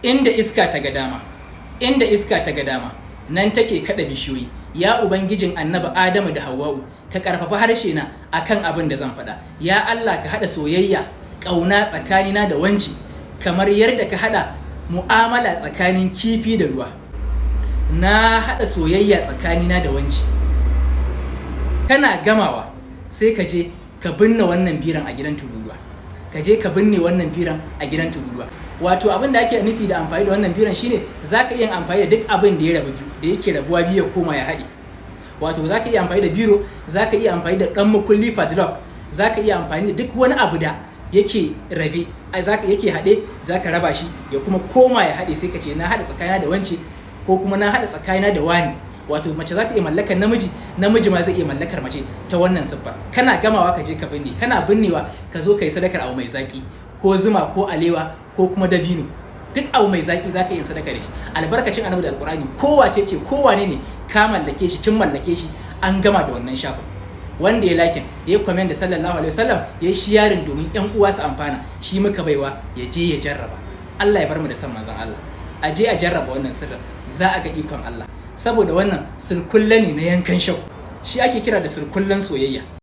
Inda iska ta ga dama, inda iska ta ga dama, nan take kada bishiyoyi. Ya Ubangijin Annabi Adamu da Hawwa'u, ka karfafa harshe na akan abin da zan faɗa. Ya Allah, ka haɗa soyayya, ƙauna tsakanina da wanci kamar yadda ka haɗa mu'amala tsakanin kifi da ruwa. Na haɗa soyayya tsakanina da wanci. Kana gamawa, sai ka je ka binne wannan biran a gidan tururuwa. Ka je ka binne wannan biran a gidan tururuwa. Wato abin da ake nufi da amfani da wannan biran shine zaka iya amfani da duk abin da ya rabu biyu, da yake rabuwa biyu ya koma ya haɗe. Wato zaka iya amfani da biro, zaka iya amfani da ɗan makulli, padlock, zaka iya amfani da duk wani abu da yake rabe, zaka yake haɗe, zaka raba shi ya kuma koma ya haɗe. Sai ka ce, "Na haɗa tsakanina da wance," ko kuma, "Na haɗa tsakanina da wani." Wato mace za ta iya mallakar namiji, namiji ma zai iya mallakar mace ta wannan siffar. Kana gamawa, ka je ka binne. Kana binnewa, ka zo ka yi sadakar abu mai zaki, ko zuma ko alewa ko kuma dabino. Duk abu mai zaki zaka yi sadaka da shi albarkacin Annabi da Alkur'ani. Ko wace ce, ko wane ne, ka mallake shi, kin mallake shi, an gama da wannan shafin. Wanda ya like, ya comment da "sallallahu alaihi wasallam", ya yi sharing domin yan uwa su amfana, shi muka baiwa ya je ya jarraba. Allah ya bar mu da san manzon Allah. A je a jarraba wannan sirrin, za a ga ikon Allah, saboda wannan surkulle ne na yankan shakku. Shi ake kira da surkullen soyayya.